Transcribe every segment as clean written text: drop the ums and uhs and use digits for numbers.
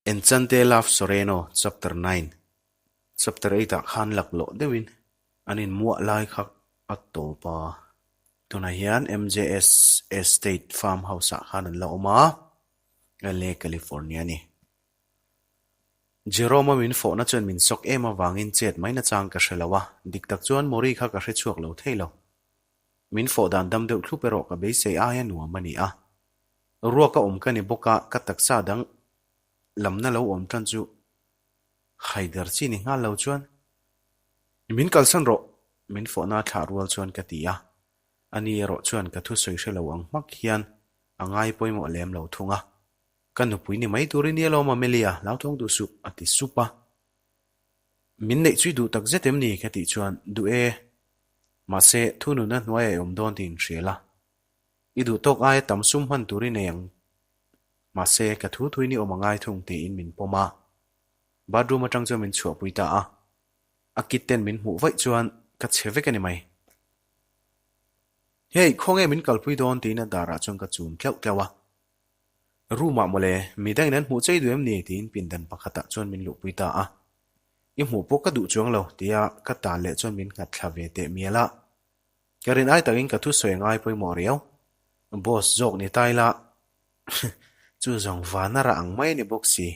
Enchante Love Soreno Chapter 9 Chapter 8 ah khan laklawh deuhin an inmuah lai kha a tawp a. Tunah hian MJS Estate Farm House ah khan an la awm a, LA California a ni. Jerome-a min fawhna chuan min sawk em avangin chet mai nachang ka hre lo a, dik tak chuan Mori kha ka hre chhuak lo thei lo. Min fawh dan dam deuh thlup erawh ka beisei aia nuam a ni a. Ruak a awm ka ni bawk a, ka taksa dang lamna lo awm tan chu haider chi ni nghal lo chuan, Min kalsan rawh! Min fawhna thlah rual chuan ka ti a. Ani erawh chuan ka thusawi hre lo ang hmak hian a ngai pawimawh lem lo thung a. Ka nupui ni mai turin i alawm Amelia, hlauthawng duh suh, a ti sup a. Min neih chui duh tak zet em ni? ka tih chuan, Duh e. Mahse, thu nunna hnuaiah i awm dawn tih inhrial a. I duh tawk aia tam sum hman tur i nei ang. Mahse, ka thu thuin i awm a ngai thung tiin min pawm a. Bathroom atang chuan min chhuahpui ta a. A kit ten min hmuh vaih chuan ka chhe vek a ni mai. Hei, khawnge min kalpui dawn tiin a darah chuan ka chum tleuh tleuh a. Room ah mawle, mi dangin an hmuh chei duh em ni? tiin pindan pakhatah chuan min luhpui ta a. I hmuh pawh ka duh chuang lo, tia ka tal leh chuan min nghat thla ve teh mial a. Ka rin ai takin ka thusawi a ngai pawimawh riau. Boss zawk ni ta ila, chu zawng vana rah ang mai a ni bawk si.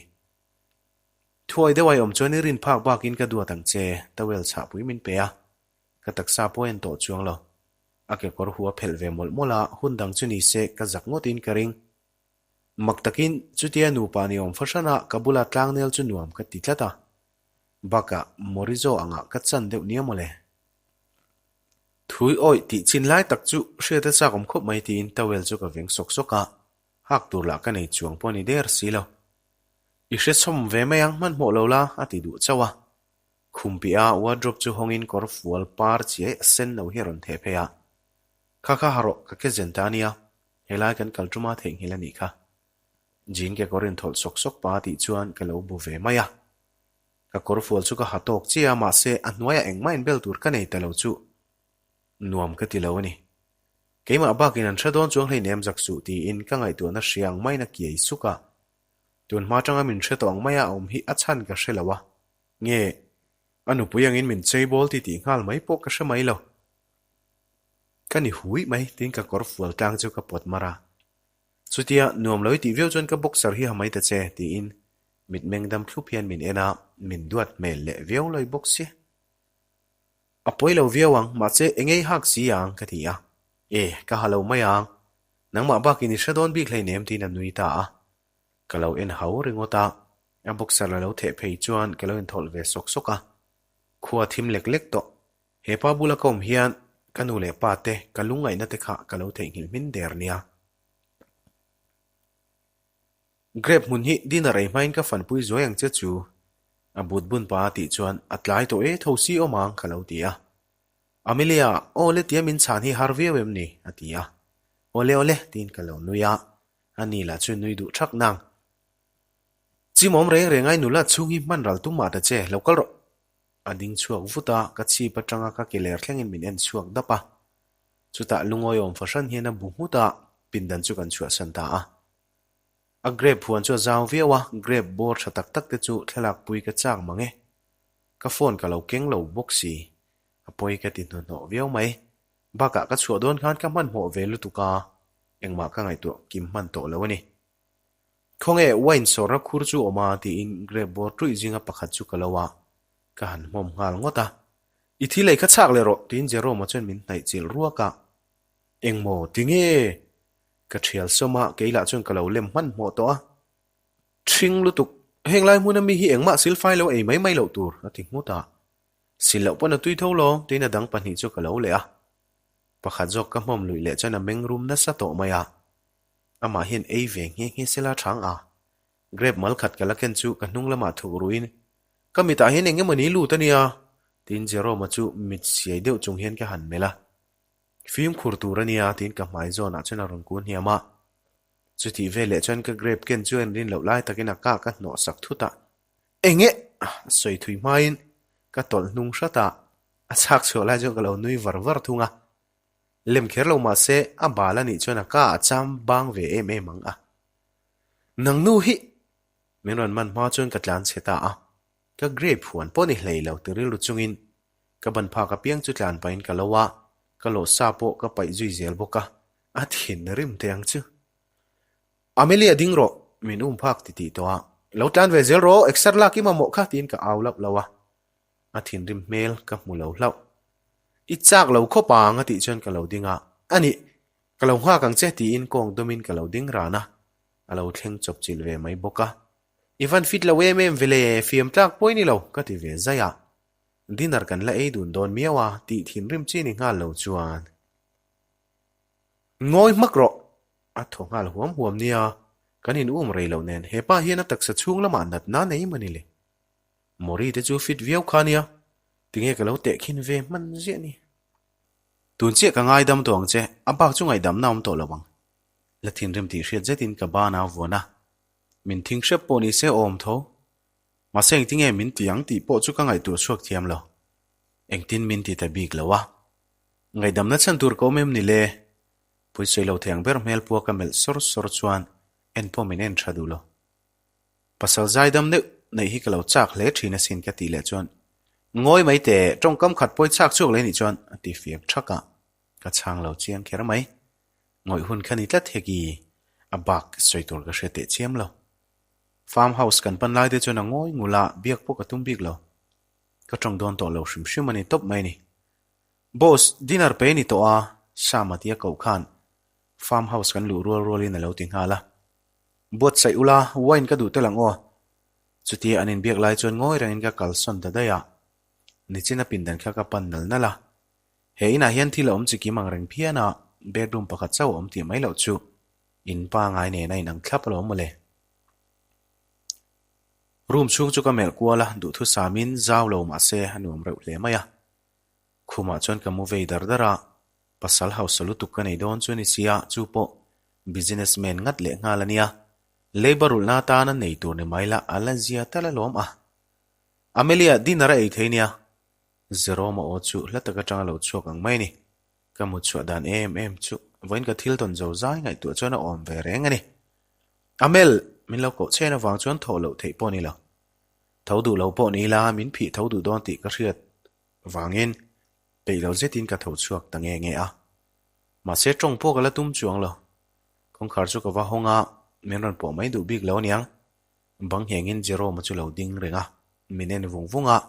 Thuai deuh ai awm chuan i rin phak bakin ka duat ang che, towel chhahpui min pe a. Ka taksa pawh a en tawh chuang lo. A kekawr hu a phelh ve mawlh mawlh a, hun dang chu ni se ka zak ngawtin ka ring. Mak takin chutia nupa ni awm fahran a ka bula tlangnel chu nuam ka ti tlat a. Bakah Morizo angah ka chan deuh nia mawle. Thui awih tih chin lai tak chu hriat a chak awm khawp mai tiin towel chu ka veng sawk sawk a, hak tur lah ka nei chuang pawh a ni der si lo. I hre chhawm ve mai ang hmanhmawh lo la a ti duh chauh a. Khum piah a wardrobe chu hawngin kawr fual par chiai a sen lo hi a rawn theh phei a. Kha kha ha rawh, ka ke zen ta ania, helai kan kal tuma theihnghilh a nih kha. Jean kekawr inthawlh sawk sawk pa tih chuan ka lo bu ve mai a. Ka kawr fual chu ka ha tawk chiah a, mahse a hnuaiah engmah inbel tur ka nei ta lo chu nuam ka ti lo a ni. Keimah bakin an hre dawn chuang hleinem zak suh tiin ka ngaihtuahna hria ang maiin a kiai suk a. Tun hma tanga min hre tawh ang maia a awm hi a chhan ka hre lo a. Nge, a nupui angin min chei bawl ti tih nghal mai pawh ka hre mai lo. Ka ni hui mai tiin ka kawr fual tlang chu ka pawt mar a. Chutia, nuam lo i tih viau chuan ka boxer hi ha mai ta che tiin mitmeng dam thlup hian min en a, min duat hmel leh viau lawi bawk si. A pawi lo viau ang, mahse eng ei hak si ang ka ti a. E, ka ha lo mai ang. Nangmah bakin i hre dawn bik hleinem tiin a nui ta a. Ka lo en hau ringawt a, a boxer a lo theh phei chuan ka lo inthawlh ve sawk sawk a. Khua thim lek lek tawh. He pa bula ka awm hian ka nu leh pa te ka lungngaihna te kha ka lo theihnghilh hmin der nia. Grape hmun hi dinner ei hmain ka fanpui zuai ang che chu a but bun pa a tih chuan a tlai tawh e tho si awm ang ka lo ti a. Amelia, aw le tia min chhan hi har viau em ni? a ti a. Awle awle tiin ka lo nui a. A ni lah chu nui duh thak nang. Chimawm reng reng ai nula chhung hi hman ral tum mah ta che, lo kal rawh. A ding chhuak vut a, ka chhip atanga ka ke ler thlengin min en chhuak dap a. Chutah lungawi awm fahran hian a bu nghut a, pindan chu kan chhuahsan ta a. A grape huan chu a zau viau a, grape bawr tha tak tak te chu thlalak pui ka chak mang e. Ka phone ka lo keng lo bawk si. A pawi ka ti hnuhnawh viau mai. Bakah ka chhuah dawn khan ka hmanhmawh ve lutuk a, engmah ka ngaihtuah kim hman tawh lo a ni. Khawnge wine sawrna khur chu awm a tiin grape bawr ṭuih zinga pakhat chu ka lo a, ka han hmawm nghal ngawt a. I thil ei kha chhak leh rawh tiin Jerome-a chuan min hnaih chilh ruak a. Engmaw tinge? Ka ṭhial sawm a, kei lah chuan ka lo lem hmanhmawh tawh a. Ṭhing lutuk, heng lai hmuna mi hi engmah silfai lo ei mai mai loh tur a ti nghut a. Sil loh pawn a tui tho lo, tiin a dang pahnih chu ka lo leh a. Pakhat zawk ka hmawm luih leh chuan a meng rum nasa tawh mai a. Amah hian ei ve nghe nghe sela chang a. Grape mal khat ka la ken chu ka hnung lamah thuk ruin, Ka mitah hian eng emaw ni lut a nia, tiin Jerome-a chu mit siai deuh chung hian ka han melh a. Fimkhur tur a nia, tiin ka hmai zawnah chuan a rawn kun hniam a. Chutih veleh chuan ka grape ken chu en rin loh lai takin a kah ka hnawh sak thut a. Eng e! Sawi thui hmain ka tawlh hnung hrat a, a chhak chhuah lai chuan ka lo nui var var thung a. Lem kher lo mah se a bal a nih chuan a ka a cham bang ve em em ang a. Nang nu hi! Min rawn man hma chuan ka tlan chhe ta a. Ka grape huan pawh ni hlei lo ti rilru chungin ka ban phak apiang chu tlan pahin ka lo a, ka lawh sa pawh ka paih zui zel bawk a, a thinrim teh ang chu. Amelia ding rawh, min um phak ti tih tawh a, lo tlan ve zel rawh, exer lak i mamawh kha tiin ka au lauh lauh a, a thinrim hmel ka hmu lo hlauh. I chak lo khawp ang a tih chuan ka lo ding a, a nih, ka lo nghak ang che tiin kawng dawmin ka lo ding ran a, a lo thleng chawp chilh ve mai bawk a. I van fit lo em em vele, fiam tlak pawh i ni lo, ka ti ve zai a. Dinner kan la ei dun dawn miau a, tih thinrim chi ni nghal lo chuan. Ngawi hmak rawh! A thaw nghal huam huam nia, kan in um rei loh nen hepa hian a taksa chhung lamah natna nei mawni le. Mawri te chu fit viau kha nia, tinge ka lo tehkhin ve hman ziah ni. Tun chiah ka ngaidam tawh ang che, a bak chu ngaihdamna a awm tawh lo ang. La thinrim tih hriat zetin ka ban a vuan a, min thing hrep pawh ni se awm tho. Mahse engtinge min ti ang tih pawh chu ka ngaihtuah chhuak thiam lo. Engtin min ti ta bik lo a. Ngaihdamna chhan tur ka awm em ni le? Puisawi lo thei ang ber hmel pua ka melh sawr sawr chuan en pawh min en tha duh lo. Pasal zaidam deuh neih hi ka lo chak hle thin asin ka tih leh chuan Ngawi mai teh, tawngkam khat pawi chak chhuak leh nih chuan a ti fiak thak a, ka chhang lo chiang kher mai. Ngawih hun kha ni tlat hek i, a bak sawi tur ka hre teh chiam lo. Farm house kan pan lai te chuan a ngawi ngul a, biak pawh ka tum bik lo. Ka tawng dawn tawh lo hrim hrim a ni tawp mai a ni. Boss, dinner pe ni tawh a, Sam a tia koh khan farm house kan luh rual rualin a lo ti nghal a. Buatsaih ula, wine ka duh tel ang aw. Chutia an inbiak lai chuan ngawi rengin ka kalsawn ta daih a. Nichina pindan kha ka pan nal nal a. He inah hian thil a awm chikim ang reng phian a, bedroom pakhat chauh a awm tih mai loh chu in pangai nen a inang thlap alawm mawle. Room chhung chu ka melh kual a, duhthusamin zau lo mah se a nuam reuh hle mai a. Khumah chuan ka mu vei dar dar a, pasal hausa lutuk ka nei dawn chu a ni sia, chu pawh business man ngat leh nghal a nia. Labour rulhna atana nei tur ni mai la, a la zia tal alawm a. Amelia, dinner a ei thei nia. Jerome-a aw chu hla tak atanga lo chhuak ang mai a ni. Ka mut chhuah dan em em chu vawiin ka thil tawn zo zai ngaihtuah chuan a awm ve reng a ni. Amel! Min lo koh chhen avang chuan thawh loh theih pawh a ni lo. Tho duh lo pawh ni ila min phih tho duh dawn tih ka hriat vangin peih lo zetin ka tho chhuak ta nge nge a. Mahse tawng pawh ka la tum chuang lo. Kawngkhar chu ka va hawng a, min rawn pawh mai duh bik lo aniang. Bang nghengin Jerome-a chu lo ding reng a, min en vung vung a,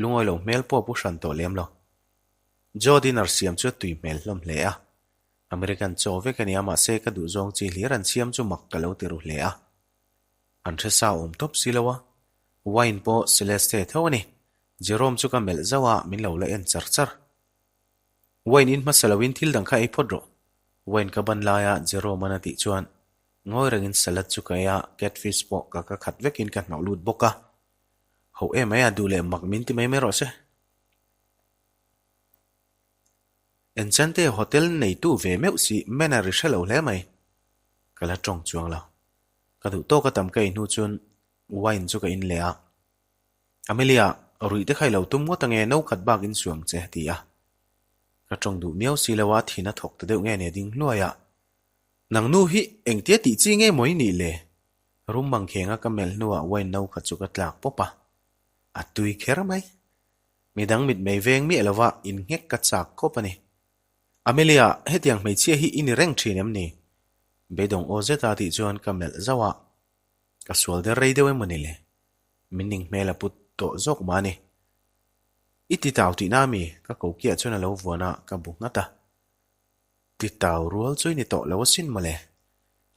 lungawi lo hmel pawh a pu hran tawh lem lo. Joe dinner siam chu a tui hmel hlawm hle a. American chaw vek a nia mahse ka duh zawng chi hlir an siam chu mak ka lo ti ru hle a. An hre sa awm tawp si lo a. Wine pawh Celeste tho a ni. Jerome chu ka melh zauh a, min lo la en char char. Wine in hmasa loin thil dang kha ei phawt rawh. Wine ka ban laia Jerome-a'n a tih chuan ngawi rengin salad chu ka ei a, catfish pawh ka ka khat vekin ka hnawh lut bawk a. Ho em mai a, duh leh mak min ti mai mai rawh se. Enchanté hotel neitu ve meuh si manner i hre lo hle mai. Ka la tawng chuang lo. Ka duh tawk a tam ka ei hnu chuan wine chu ka in leh a. Amelia, ruih te kha i lo tum ngawt ange, no khat bak in suang che, a ti a. Ka tawng duh miau si lo a, thin a thawk ta deuh nge ni a ding hluai a. Nang nu hi engtia tih chi nge maw i nih le? Rum mangkhenga ka melh hnuah wine no khat chu ka tlak pawp a. A tui kher mai. Midang mitmei veng miah lova innghek ka chak khawp a ni. Amelia, hetiang hmeichhia hi i ni reng thin em ni? Beidawng aw zeta tih chuan ka melh zauh a. Ka sual der rei deuh emaw ni le? Min ning hmel a put tawh zawk mah a ni. I ti tau tihna ami? Ka kokiah chuan a lo vuan a, ka bu nghat a. Ti tau rual chu i ni tawh lo asin mawle.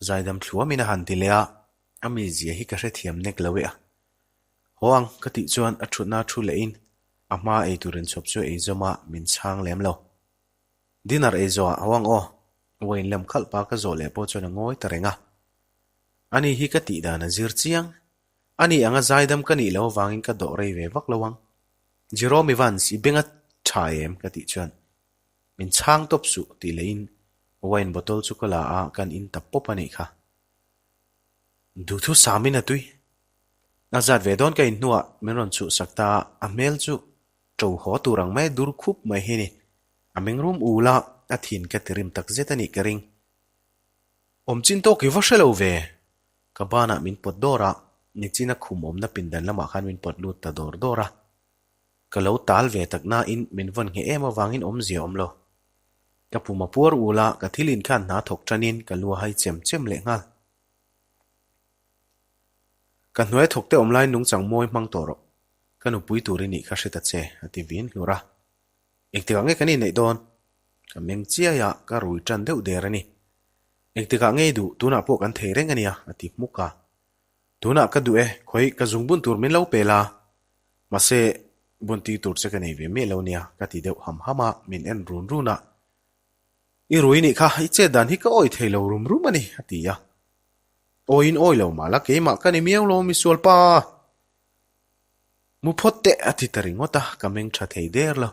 Zaidam thluamin a han ti leh a, a mizia hi ka hrethiam nek lo e a. Haw ang, ka tih chuan a thutna thu lehin a hma ei tur inchhawp chu ei zawm a, min chhang lem lo. Dinner ei zawhah haw ang aw, wine lem khalh pa ka zawh leh pawh chuan a ngawi ta reng a. Ani hi ka tih dan a zir chiang. Ani anga zaidam ka nih loh avangin ka dawh rei ve vak lo ang. Jerome Evans, i beng a tha em? ka tih chuan min chhang tawp suh tih lehin wine bottle chu ka la a, kan in ta pawp a nih kha. Duhthu samin a tui. A zat ve dawn ka in hnuah min rawn chhuhsak ta a, a hmel chu ṭo haw tur ang mai dur khup mai hi ni. A meng rum ul a, a thin ka ti rim tak zet a nih ka ring. Awm chin tawk i va hre lo ve. Ka banah min pawt dawr a. Nichina khum awmna pindan lamah khan min pawt lut ta dawr dawr a. Ka lo tal ve tak nain min vawn ngheh em avangin awmzia awm lo. Ka pum a puar ul a, ka thil in khan hna thawk tanin ka lu a hai chem chem leh nghal. Ka hnuai thawk te awm laiin nungchang mawi hmang tawh rawh. Ka nupui tur i nih kha hre ta che, a ti vin hlur a. Engtikah nge kan inneih dawn? Ka meng chiai a, ka rui tan deuh der a ni. Engtikah nge i duh? Tunah pawh kan thei reng a nia, a ti hmuk a. Tunah ka duh e, khawi ka zung bun tur min lo pe la. Mahse, bun ti tur che ka nei ve miah lo nia, ka ti deuh ham ham a, min en run run a. I rui nih kha, i chet dan hi ka awi thei lo rum rum a ni, a ti a. Awiin awi lo mah la, keimah ka ni miau lo, misual pa! Mu phawt teh, a ti ta ringawt a, ka meng tha thei der lo.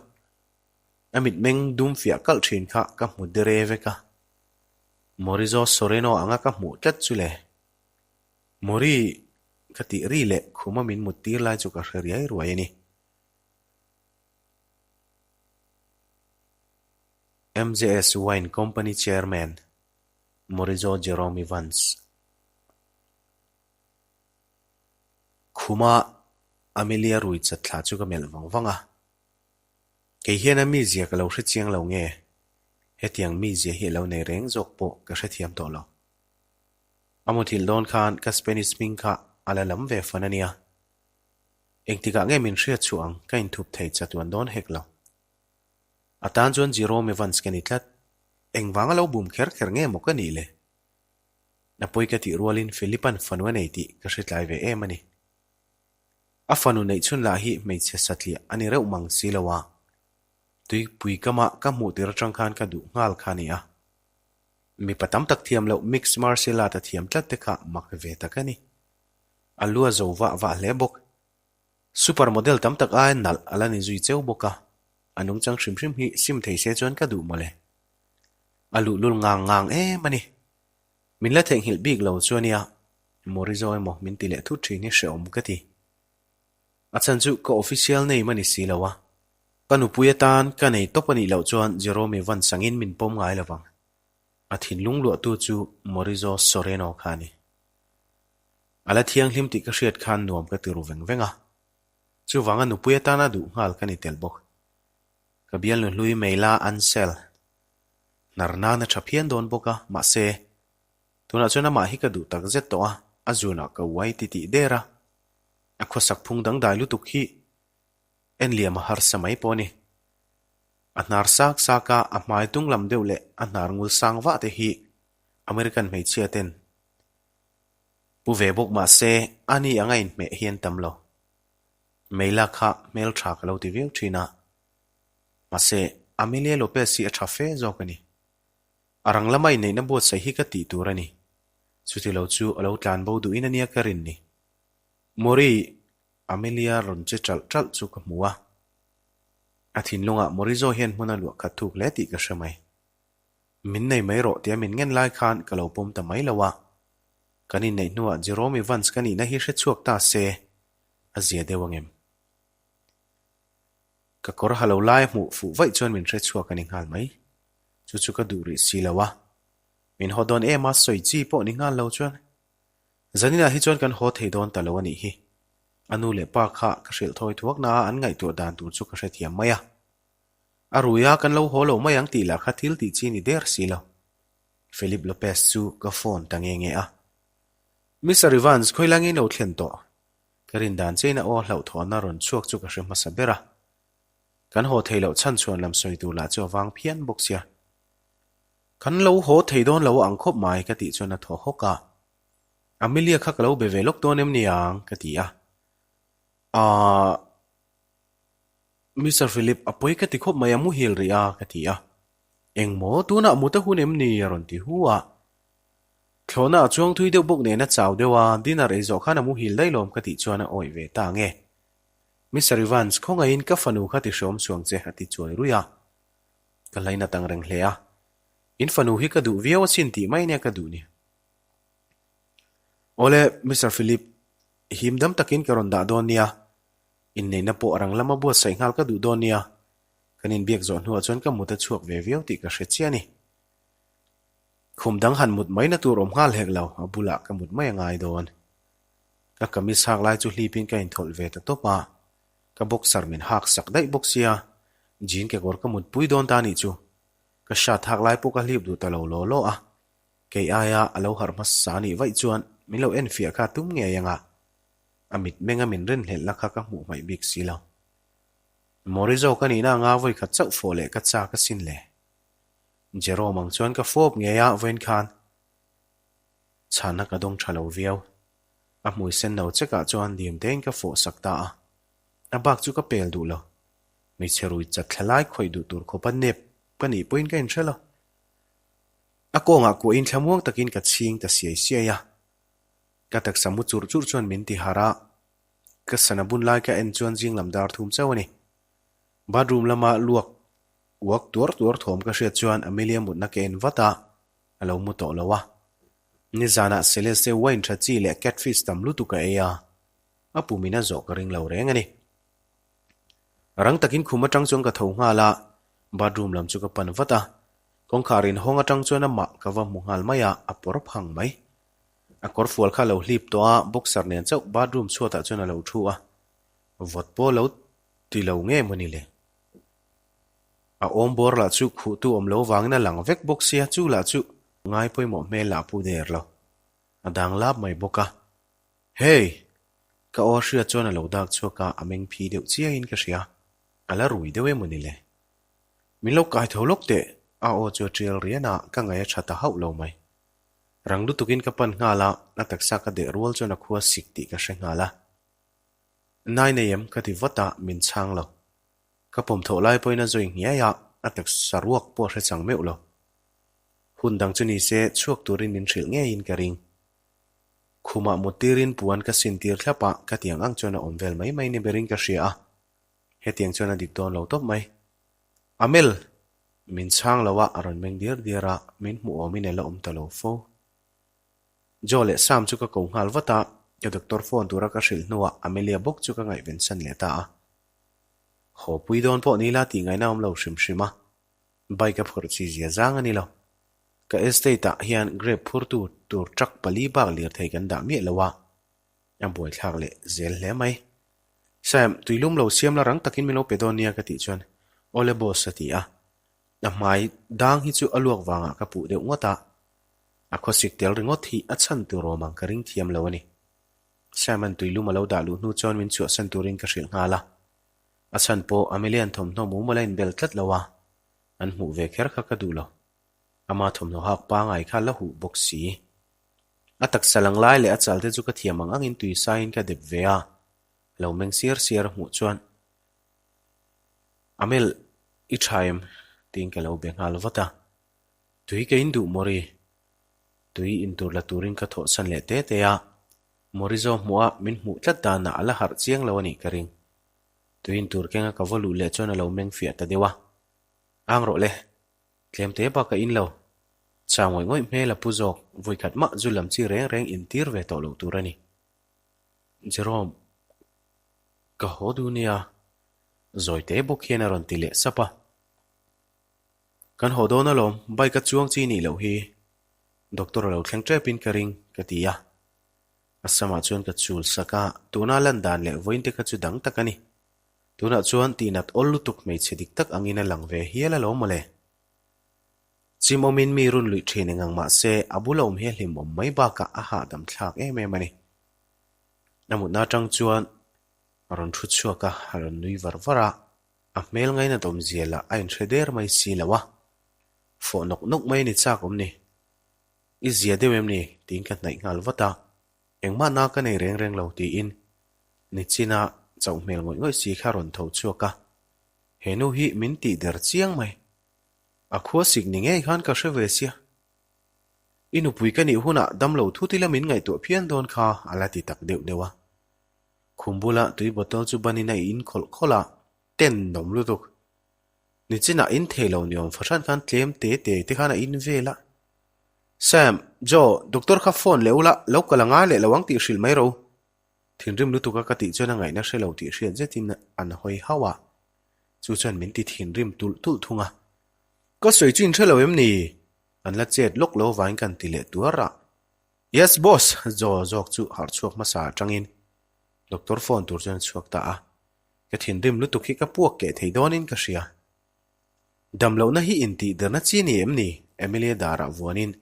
A mitmeng dum fiah kalh thin kha ka hmu dere vek a. Morizo Soreno anga ka hmuh tlat chu le. Mori, ka tih ri leh khuma min mut tir lai chu ka hre riai ruai a ni. MJS Wine Company Chairman, Morizo Jerome Evans. Khuma Amelia rui chat thla chu ka melh vang vang a. Kei hian a mizia ka lo hre chiang lo nge? Hetiang mizia hi a lo nei reng zawk pawh ka hrethiam tawh lo. A muthilh dawn khan ka Spanish hming kha a la lam ve fan a nia. Engtikah nge min hriat chhuah ang ka inthup thei chatuan dawn hek lo. A tan chuan Jerome Evans ka ni tlat. Engvanga lo bum kher kher nge maw ka nih le? A pawi ka tih rualin Philipa'n fanu a nei tih ka hre tlai ve em a ni. A fanu neih chhun lah hi hmeichhe satliah a ni reuh mang si lo a, tuipui kama ka hmuh tir atang khan ka duh nghal kha a ni a. Mipa tam tak thiam loh mixed martial art a thiam tlat te kha mak ve tak a ni. A lu a zo vah vah hle bawk. Super model tam tak aia nalh a la ni zui cheu bawk a, a nungchang hrim hrim hi sim thei se chuan ka duh mawle. A luhlul ngang ngang em a ni. Min la theihnghilh bik lo chu a nia, Morizo emaw min ti leh thut thin hi hrehawm ka ti. A chhan chu ka official name a ni si lo a, ka nupui atan ka nei tawp a nih loh chuan Jerome van sangin min pawm ngai lo vang. A thinlung luahtu chu Morizo Soreno kha a ni. A la thianghlim tih ka hriat khan nuam ka ti ru veng veng a, chuvanga nupui atana duh nghal ka ni tel bawk. Ka bialnu hlui Meila Ansel hnar nan a tha phian dawn bawk a, mahse, tunah chuan amah hi ka duh tak zet tawh a, a zunah ka uai ti tih der a, a khawsak phung dangdai lutuk hi en liam a harsa mai pawh a ni. A hnar sak sak a, a hmai tung lam deuh leh a hnar ngul sang vah te hi American hmeichhia ten pu ve bawk mahse a ni anga inhmeh hi an tam lo. Meila kha hmeltha ka lo ti viau thin a, Mahse, Amelia Lopez hi a tha fe zawk a ni. A rang lama inneihna buatsaih hi ka tih tur a ni. Chuti lo chu a lo tlan bo duhin a nia ka rin ni. Mori, Amelia rawn che ṭalh ṭalh chu ka hmu a. A thinlungah Morizo hian hmun a luah khat thuk hle tih ka hre mai. Min nei mai rawh tia min ngen lai khan ka lo pawm ta mai lo a. Kan inneih hnuah Jerome Evans ka nihna hi hre chhuak ta se, a zia deuh angem? Ka kawr ha lo lai a hmuh fuh vaih chuan min hre chhuak a ni nghal mai. Chu chu ka duh rih si lo a. Min haw dawn em a, sawi chi pawh ni nghal lo chuan. Zaninah hi chuan kan haw thei dawn ta lo a nih hi. A nu leh pa kha ka hrilh thawi thuak na a an ngaihtuah dan tur chu ka hrethiam mai a. A rui a, kan lo haw lo mai ang tih lah kha thil tih chi ni der si lo. Philip Lopez chu ka phone ta nge nge a. Mister Evans, khawilai nge i lo thlen tawh? Ka rin dan chein a aw hlauhthawnna rawn chhuak chu ka hre hmasa ber a. Kan haw thei loh chhan chhuan lam sawi tur lah chu a vang phian bawk sia. Kan lo haw thei dawn lo ang khawp mai ka tih chuan a thaw hawk a. Amelia kha ka lo be ve lawk dawn em ni ang ka ti a. Aaa. Mister Philip, a pawi ka ti khawp mai a muhil rih a ka ti a. Engmaw tunah mut a hun em ni a rawn ti hu a. Thlawhna a chuang thui deuh bawk nen a chau deuh a, dinner ei zawh khan a muhil daih lawm ka tih chuan a awih ve ta nge. Mister Evans, khawngaihin ka fanu kha ti hreawm chuang che a ti chuai ruih a. Ka hlain a tang reng hle a. In fanu hi ka duh viau asin tih mai nia ka duh ni. Awle, Mister Philip, him dam takin ka rawn dah dawn nia. Inneihna pawh a rang lama buatsaih nghal ka duh dawn nia. Kan inbiak zawh hnuah chuan ka mut a chhuak ve viau tih ka hre chiah a ni. Khum dang han mut mai na tur awm nghal hek lo, a bulah ka mut mai a ngai dawn. Ka kamis hak lai chu hlipin ka inthawlh ve ta tawp a, ka boxer min hak sak daih bawk sia, jean kekawr ka mutpui dawn ta nih chu. Ka shirt hak lai pawh ka hlip duh ta lo law law a, kei aia a lo harh hmasa nih vaih chuan min lo enfiah kha tum ngei anga a mitmenga min rinhlelhna kha ka hmuh hmaih bik si lo. Morizo ka nihna anga vawikhat chauh fawh leh ka chak asin le. Jerome ang chuan ka fawp ngei a vawiin khan chhanna ka dawng tha lo viau. A hmui sen no chekah chuan dim tein ka fawh sak ta a. A bak chu ka pel duh lo. Hmeichhe rui chat thla lai khawih duh tur khawpa nep ka nih pawhin ka inhre lo. A kawngah kuahin thlamuang takin ka chhing ta siai siai a. Ka taksa mu churh churh chuan min ti harh a. Ka sana bun lai ka en chuan zing lam dar thum chauh a ni. Bathroom lama luak uak tuar tuar thawm ka hriat chuan Amelia mutna ka en vat a, a lo mu tawh lo a. Nizanah Celeste wine tha chi leh catfish tam lutuk a ei a, a pumin a zawh ka ring lo reng a ni. Rang takin khum atang chuan ka tho nghal a, bathroom lam chu ka pan vat a. Kawngkhar inhawng atang chuan amah ka va hmu nghal mai a, a pawr phang mai. A kawrfual kha a lo hlip tawh a, boxer nen chauh bathroom chhuatah chuan a lo thu a. Vawt pawh lo ti lo nge maw ni le? A awm bawr lah chu khuhtu awm lo vangin a lang vek bawk sia, chu lah chu ngai pawimawh hmel lah pu der lo. A dang lap mai bawk a. Hey! Ka aw hriat chuan a lo dak chhuak a, a meng phi deuh chiahin ka hria. A la rui deuh em maw ni le? Min lo kai tho lawk teh! A aw chu a tial rian a, ka ngaih a tha ta hauh lo mai. Rang lutukin ka pan nghal a, a taksa ka deh rual chuan a khua sik tih ka hre nghal a. Nai nei em? Ka ti vat a, min chhang lo. Ka pawm thawh lai pawhin a zawi nghiai a, a taksa ruak pawh a hre chang meuh lo. Hun dang chu ni se, chhuak turin min hrilh ngeiin ka ring. Khumah mut tirin puan ka sin tir thlap a, ka tiang ang chuan a awm vel mai mai ni berin ka hria a. Hetiang chuan a dik dawn lo tawp mai. Amel! Min chhang lo a, a rawn meng diar diar a, min hmuh awmin a la awm ta lo fo. Joe leh Sam chu ka ko nghal vat a, ka doctor phone tura ka hrilh hnuah Amelia bawk chu ka ngaihven san leh ta a. Haw pui dawn pawh ni la tih ngaihna awm lo hrim hrim a, bike a phurh chi zia zang a ni lo. Ka estate ah hian grape phurtu tur truck pali bak lirthei kan dah miah lo a, a buaithlak leh zel hle mai. Sam, tuilum lo siam la rang takin min lo pe dawn nia ka tih chuan Awle boss a ti a. A hmai dang hi chu a luak vangah ka puh deuh ngawt a, a khawsik tel ringawt hi a chhan tur awm ang ka ring thiam lo a ni. Sam-a'n tuilum a lo dah luh hnu chuan min chhuahsan turin ka hrilh nghal a. A chhan pawh Amelia'n thawmhnaw mumal a inbel tlat lo a, an hmuh ve kher kha ka duh lo. Ama thawmhnaw hak pangai kha la huh bawk si. A taksa lang lai leh a chal te chu ka thiam ang angin tui saiin ka dep ve a, a lo meng siar siar a hmuh chuan Amel, i tha em? tiin ka lo be nghal vat a. Tui ka in duh Mori. Tui in tur la turin ka thawhsan leh te te a, Mori zo hmuh a min hmuh tlat danah a la harh chiang lo a nih ka ring. Tui in tur kenga ka va luh leh chuan a lo meng fiah ta deuh a. Ang rawh le. Tlem te bak a in lo. Chau ngawih ngawih hmel a pu zawk, vawikhat mah zu lam chi reng reng in tir ve tawh loh tur a ni. Jerome, ka haw duh nia, zawi te bawk hian a rawn ti leh sap a. Kan haw dawn alawm, bike a chuang chi nih loh hi. Doctor a lo thleng tepin ka ring, ka ti a. A samah chuan ka chul sak a, tuna lan dan leh vawiin te kha chu dang tak a ni. Tunah chuan tihnat awl lutuk hmeichhe dik tak angin a lang ve hial alawm mawle. Chim awmin mi run luih thin eng ang mah se, a bula awm hi a hlimawm mai bakah a hahdam thlak em em a ni. A mutna atang chuan a rawn thu chhuak a, a rawn nui var var a, a hmel ngainat awmzia lah a inhre der mai si lo a. Fawh nawk nawk mai a ni chak awm ni. I zia deuh em ni? tiin ka hnaih nghal vat a. Engmah na ka nei reng reng lo tiin Nichina chauh hmel ngawih ngawih si kha rawn tho chhuak a, he nu hi min tih der chiang mai. A khua sik ni ngei khan ka hre ve sia. I nupui ka nih hunah damlo thut ila min ngaihtuah phian dawn kha a la ti tak deuh deuh a. Khum bula tui bottle chu banin a in khawlh khawlh a, ten nawm lutuk. Nichinah in thei lo niawm fahran khan tlem te te te khan a in vel a. Sam, Joe, doctor kha phone leh ula, lo kal a ngai leh lo ang tih hrilh mai ro. Thinrim lutuk a ka tih chuan a ngaihna hre lo tih hriat zetin an hawi hauh a. Chu chuan min ti thinrim tulh tulh thung a. Ka sawi chu in hre lo em ni? An la chet lawk lo vangin kan ti leh tuar a. Yes boss! Joe zawk chu harh chhuak hmasa atangin doctor phone tur chuan a chhuak ta a. Ka thinrim lutuk hi ka puak keh thei dawnin ka hria. Damlohna hi intihderna chi ni em ni? Emilia darah vuanin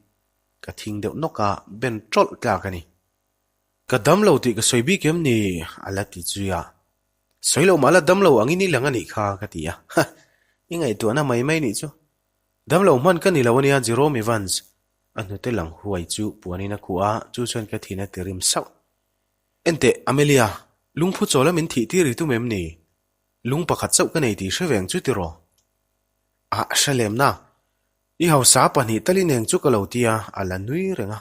ka thing deuh nawk a, ben tawlh tlak a ni. Ka damlo tih ka sawi bik em ni? A la ti zui a. Sawi loh mah la damlo angin i lang a nih kha ka ti a. Ha! I ngaihtuahna mai mai nih chu. Damlo hman ka ni lo ania Jerome Evans. A hnute lang huai chu puanin a khuh a, chu chuan ka thin a ti rim sauh. Enteh, Amelia, lungphu chawla min thih tir i tum em ni? Lung pakhat chauh ka nei tih hre veng chu tiraw? Ah, hre lem na. I hausa pahnih talin eng chu ka lo ti a, a la nui reng a.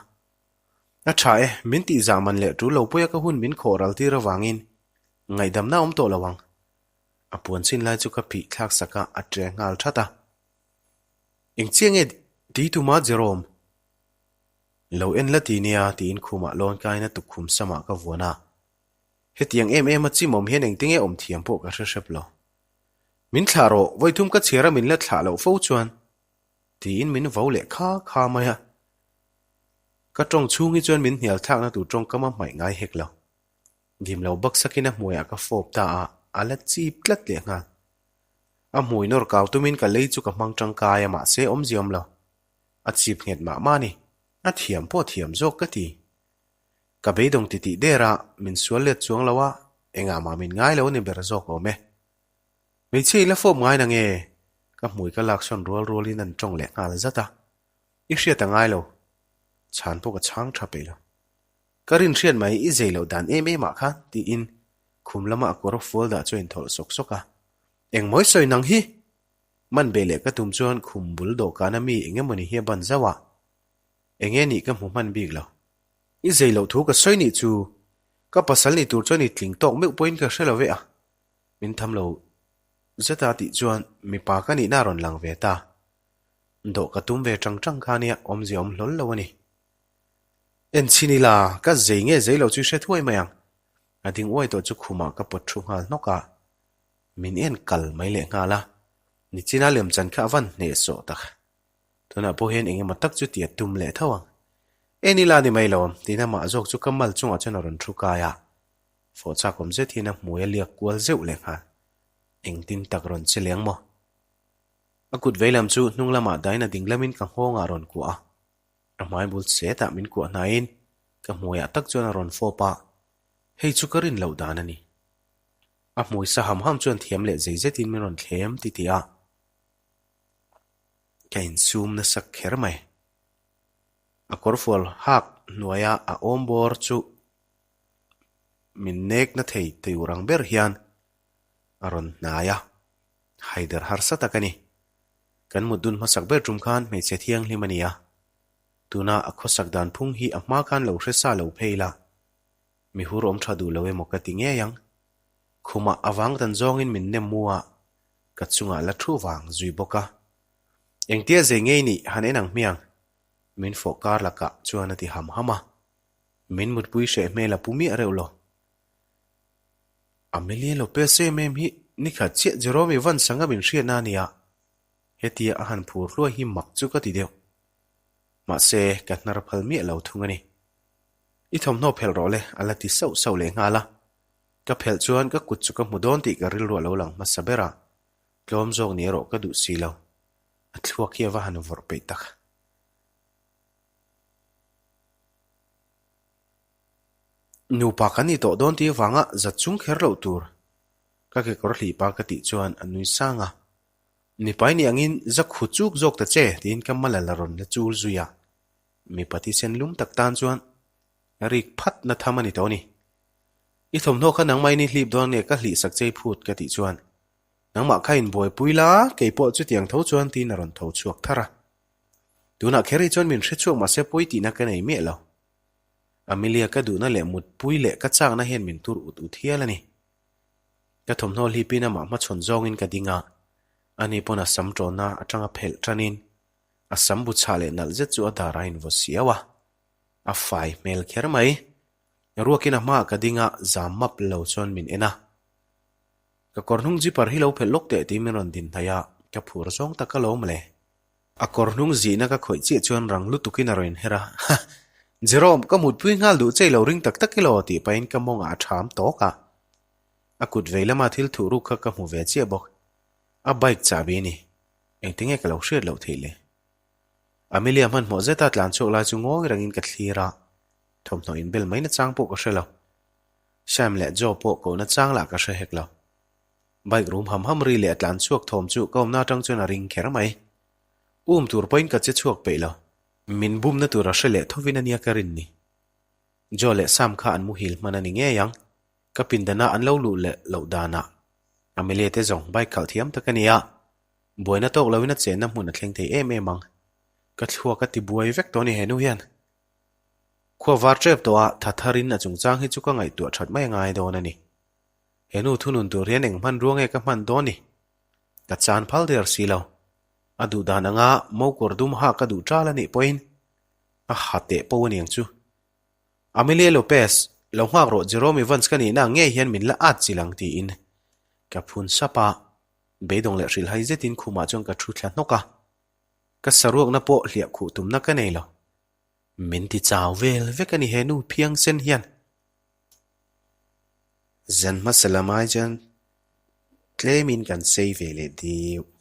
A tha e, min tih zah man leh tul lo pawia ka hun min khawh ral tir avangin ngaihdamna awm tawh lo ang. A puan chin lai chu ka phih thlak sak a, a ṭe nghal that a. Eng chiah nge ti tuma Jerome? Lo en la ti nia tiin khumah lawn kaina tukkhum samah ka vuan a. Hetiang em em a chimawm hian engtinge awm thiam pawh ka hre hrep lo. Min thlah rawh, vawithum ka chhiar a min la thlah loh fo chuan tiin min vo leh kha kha mai a. Ka tawng chhung hi chuan min hnial thlakna tur tawngkam a hmaih ngai hek lo. Dim lo bak sakin a hmuiah ka fawp ta a, a la chip tlat leh nghal. A hmui nawr kau tumin ka lei chu ka hmang tangkai a mahse awmzia awm lo. A chip nghet mah mah a ni. A thiam pawh thiam zawk ka ti. Ka beidawng titih der a, min sual let chuang lo a, engah mah min ngai lo a ni ber zawk awm e. Hmeichhia i la fawp ngai na nge? Ka hmui ka laksawn rual rualin an tawng leh nghal zat a. I hriat a ngai lo. Chhan pawh ka chhang tha peih lo. Ka rin hriat mai i zei loh dan em em ah khan tiin khum lama a kawr fual dah chu a inthawlh sawk sawk a. Engmawi sawi nang hi! Man beh leh ka tum chuan khum bul dawhkana mi eng emawni hi a ban zauh a. Enge nih ka hmu hman bik lo. I zei loh thu ka sawi nih chu ka pasal ni tur chuan i tling tawk meuh pawhin ka hre lo ve a. Min tham lo zeta tih chuan mipa ka nihna a rawn lang ve ta. Dawh ka tum ve tang tang kha nia awmzia awm hlawl lo a ni. En chhin ila, ka zei nge zei lo chu i hre thuai mai ang. A ding uai tawh chu khumah ka pawt thu nghal hnawk a. Min en kal mai leh nghal a. Nichina lemchan kha a van hnehsawh tak. Tunah pawh hian eng emaw tak chu ti a tum leh tho ang. En ila ni mai lo, tiin amah zawk chu ka mal chungah chuan a rawn thu kai a. Fawh chak awm zet hian a hmui a liak kual zeuh leh nghal. Engtin tak rawn che leng maw? A kut veilam chu hnung lamah dain a ding lamin ka nghawngah a rawn kuah a. A hmai bul chetah min kuah hnaiin ka hmuiah tak chuan a rawn fawp a, hei chu ka rin loh dan a ni. A hmui sa ham ham chuan thiam leh zei zetin min rawn thlem ti tih a. Ka insum nasa kher mai. A kawrfual hak hnuaia a awm bawr chu min nek na thei tur ang ber hian a rawn hnai a, haider harsa tak a ni. Kan mut dun hmasak ber tum khan hmeichhe thianghlim a ni a, tuna a khawsak dan phung hi a hma khan lo hre sa lo phei la, mi hur awm tha duh lo emaw ka ti ngei ang. Khumah a vang dan zawngin min nem mu a, ka chungah la thu vang zui bawk a. Engtia zei ngei nih han en ang hmiang? Min fawh kar lakah chuan a ti ham ham a. Min mutpui hreh hmel a pu miah reuh lo. Amelia Lopez em em hi nikhat chiah Jerome i van sanga min hriatna a nia. Hetia a han phur hluai hi mak chu ka ti deuh. Mahse, ka hnar phal miah lo thung a ni. I thawmhnaw phelh rawh le, a la ti sauh sauh leh nghal a. Ka phelh chuan ka kut chu ka hmu dawn tih ka rilru a lo lang hmasa ber a, tlawm zawk ni erawh ka duh si lo. A thluak hi a va han vawrh peih tak. Nupa kan ni tawh dawn tih avanga zat chung kher loh tur ka kekawr hlihpa ka tih chuan a nui sang a. Mipa i nih angin za khu chuk zawk ta che tiin ka mal a la rawn la chul zui a. Mipa thisen lum tak tan chuan rik phat na tham a ni tawh a ni. I thawmhnaw kha nangmah in i hlip dawn nge ka hlih sak chei phut ka tih chuan nangmah kha inbuaipui la keipawh chutiang tho chuan tiin a rawn tho chhuak thar a. Tunah kher hi chuan min hre chhuak mahse pawi tihna ka nei miah lo. Amelia ka duhna leh mutpui leh ka chakna hian min tur ut ut hial a ni. Ka thawmhnaw hlipin amah hmachhawn zawngin ka ding a, ani pawn a sam tawnna atanga phelh tanin a sam bu chhah leh nalh zet chu a dar a invaw siau a. A fai hmel kher mai. Ruakin a hmaah ka ding a, zam map lo chuan min en a. Ka kawr hnung zipper hi lo phelh lawk teh tiin min rawn din hnaih a, ka phur zawng tak alawm le. A kawr hnung zihna ka khawih chiah chuan rang lutukin a rawn inher a, Ha! Jerome, ka mutpui nghal duh che i lo ring tak tak elaw tih pahin ka mawngah a ṭham tawk a. A kut vei lama thil thuh ruk kha ka hmu ve chiah bawk. A bike chahbi a ni. Engtinge ka lo hriat loh theih le? Amelia hmanhmawh zeta tlan chhuak lai chu ngawi rengin ka thlir a, thawmhnaw inbel mai nachang pawh ka hre lo. Sam leh Joe pawh koh nachang lah ka hre hek lo. Bike rum ham ham ri leh a tlan chhuak thawm chu ka awmna atang chuan a ring kher mai. Um tur pawhin ka che chhuak peih lo. Min bumna tur a hre leh thovin a nia ka rin ni. Joe leh Sam kha an muhil hman a ni ngei ang. Ka pindana an lo luh leh loh danah Amelia te zawng bike khalh thiam tak a ni a, buaina tawk loin a chenna hmun a thleng thei em em ang. Ka thluak a ti buai vek tawh a ni he nu hian. Khua var tep tawh a, tha tharin a chungchang hi chu ka ngaihtuah that mai a ngai dawn a ni. He nu thunun tur hian eng hmanrua nge ka hman dawn ni? Ka chan phal der si lo. A duh dan anga mo kawr dum ha ka duh tal a nih pawhin a ha teh pawh a niang chu. Amelia Lopez, lo nghak rawh Jerome Evans ka nihna ang ngei hian min la at chil ang tiin ka phun sap a, beidawng leh hrilhhai zetin khumah chuan ka thu thla hnawk a, ka saruakna pawh hliah khuh tumna ka nei lo. Min ti chau vel vek a ni he nu phiangsen hian. Zan hmasa lam ai chuan tlemin kan sei ve leh deuh.